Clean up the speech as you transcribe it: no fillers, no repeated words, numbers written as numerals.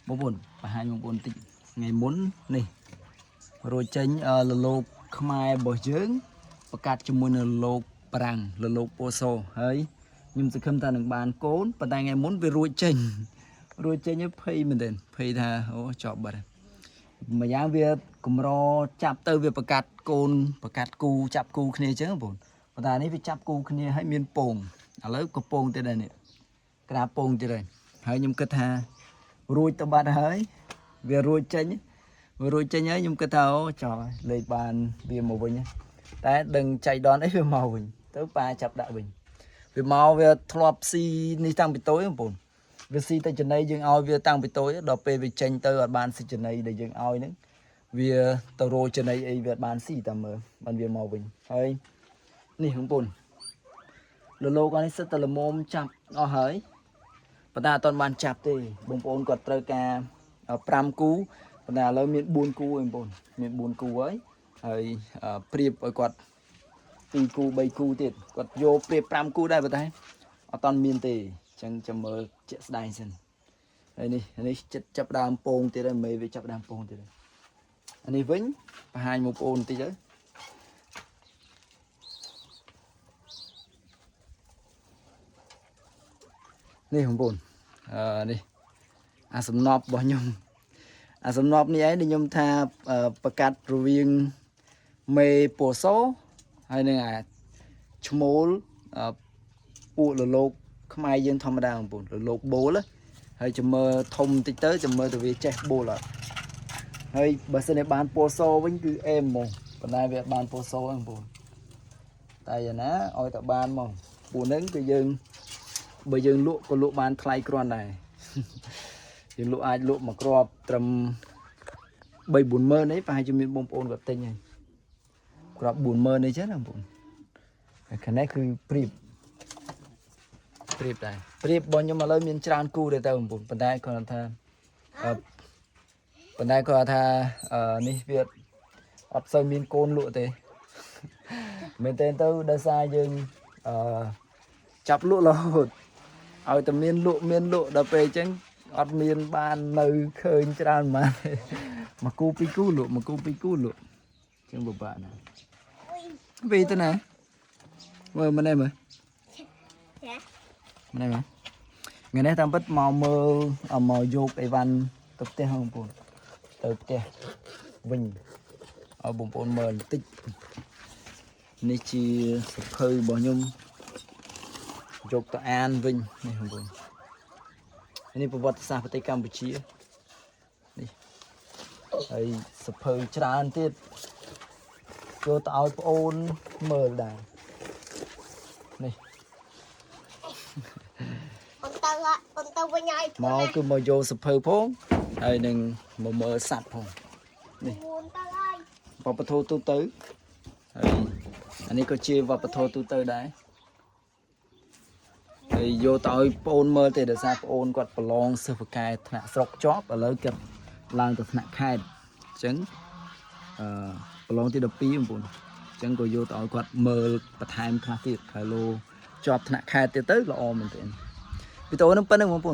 បងប្អូនបង្ហាញបងប្អូនតិចថ្ងៃមុននេះរួចចេញអឺលលោកខ្មែររបស់យើងប្រកាសជាមួយនឹងលលោកប្រាំងលលោកពោសហើយខ្ញុំសង្ឃឹមថានឹងបានកូនប៉ុន្តែថ្ងៃមុនវារួចចេញរួចចេញហើយភ័យមែនទែនភ័យថាអូចប់បាត់ហើយម្យ៉ាងវាកម្រចាប់ទៅវាប្រកាសកូនប្រកាសគូចាប់គូគ្នាអញ្ចឹងបងប្អូនប៉ុន្តែនេះវាចាប់គូគ្នាហើយមានពងឥឡូវក៏ពងទៀតដែរនេះក្រាបពងទៀតហើយហើយខ្ញុំគិតថា រួចទៅបាត់ហើយវារួចចេញវារួចចេញហើយខ្ញុំគិតថាអូចប់ហើយលេខបានវាមកវិញហើយតែដឹងចៃដន្យអីវាមកវិញទៅប៉ាចាប់ដាក់វិញវាមកវាធ្លាប់ស៊ីនេះតាំងពីតូចបងប្អូនវាស៊ីតែចំណីយើងឲ្យវាតាំងពីតូចដល់ពេលវាចេញទៅអត់បានស៊ីចំណីដែលយើងឲ្យហ្នឹងវាទៅរកចំណីអីវាអត់បានស៊ីតាមមើលបានវាមកវិញហើយនេះបងប្អូនលលោកអស់នេះសិតតែល្មមចាប់អស់ហើយ ប៉ុន្តែអត់ទាន់បានចាប់ទេបងប្អូនគាត់ត្រូវការ5គូប៉ុន្តែឥឡូវមាន4គូឯងបងប្អូនមាន4គូហើយហើយប្រៀបឲ្យគាត់2គូ3គូទៀតគាត់យកប្រៀប5គូដែរប៉ុន្តែអត់ទាន់មានទេអញ្ចឹងចាំមើលជាក់ស្ដែងសិនហើយនេះនេះចិត្តចាប់ដើមពងទៀតហើយមេវាចាប់ដើមពងទៀតហើយអានេះវិញបង្ហាញបងប្អូនបន្តិចទៅនេះបងប្អូនអឺនេះអាសំណប់របស់ខ្ញុំ អាសំណប់នេះឯងដែលខ្ញុំថាប្រកាសរវាងមេពណ៌សហើយនឹងអាឈ្មោលពួកលលោកខ្មែរយើងធម្មតាបងប្អូនលលោកបូលហើយចាំមើលធំបន្តិចទៅចាំមើលទៅវាចេះបូលអត់ហើយបើសិនជាបានពណ៌សវិញគឺអេមហ្មងប៉ុន្តែវាបានពណ៌សហ្នឹងបងប្អូនតែយ៉ាងណាឲ្យតែបានហ្មងពួកហ្នឹងគឺយើងបើយើងលក់ក៏លក់បានថ្លៃគ្រាន់ដែរយើងលក់អាចលក់មួយគ្រាប់ត្រឹម3 4ម៉ឺនអីប្រហែលជាមានបងប្អូនគាត់ទិញហើយគ្រាប់4ម៉ឺនអីចឹងណាបងប្អូនហើយខាងនេះគឺព្រៀបព្រៀបដែរព្រៀបរបស់ខ្ញុំឥឡូវមានច្រើនគូដែរទៅបងប្អូនប៉ុន្តែគាត់ថាអឺប៉ុន្តែគាត់ថាអឺនេះវាអត់សូវមានកូនលក់ទេមែនតើទៅដោយសារយើងអឺចាប់លក់រហូតឲ្យតែមានលក់មានលក់ដល់ពេលអញ្ចឹងអត់មានបាននៅឃើញច្រើនប៉ុន្មានទេមួយគូពីរគូលក់មួយគូពីរគូលក់អញ្ចឹងពិបាកណាស់វីទៅណាមើលម្នេះមើល ចា ម្នេះមើលថ្ងៃនេះតាមពិតមកមើលមកយកអីវ៉ាន់ទៅផ្ទះហ្នឹងបងប្អូនទៅផ្ទះវិញឲ្យបងប្អូនមើលបន្តិចនេះជាសភៅរបស់ខ្ញុំយកទៅអានវិញនេះបងប្អូននេះប្រវត្តិសាស្ត្រប្រទេសកម្ពុជានេះហើយសភៅច្រើនទៀតចូលទៅឲ្យប្អូនមើលដែរនេះ អូនទៅអូនទៅវិញហើយ មកគឺមកយកសភៅផងហើយនឹងមកមើលសត្វផង នេះអូនទៅហើយ វប្បធម៌ទូទៅហើយអានេះក៏ជាវប្បធម៌ទូទៅដែរហើយយកទៅឲ្យប្អូនមើលទេដោយសារប្អូនគាត់ប្រឡងសិស្សពូកែថ្នាក់ស្រុកជាប់ឥឡូវគាត់ឡើងទៅថ្នាក់ខេត្តអញ្ចឹងអឺប្រឡងទី12បងប្អូនអញ្ចឹងក៏យកទៅឲ្យគាត់មើលបន្ថែមខ្លះទៀតហើយលោជាប់ថ្នាក់ខេត្តទៀតទៅល្អមែនទែនវីដេអូហ្នឹងប៉ុណ្្នឹងបងប្អូន។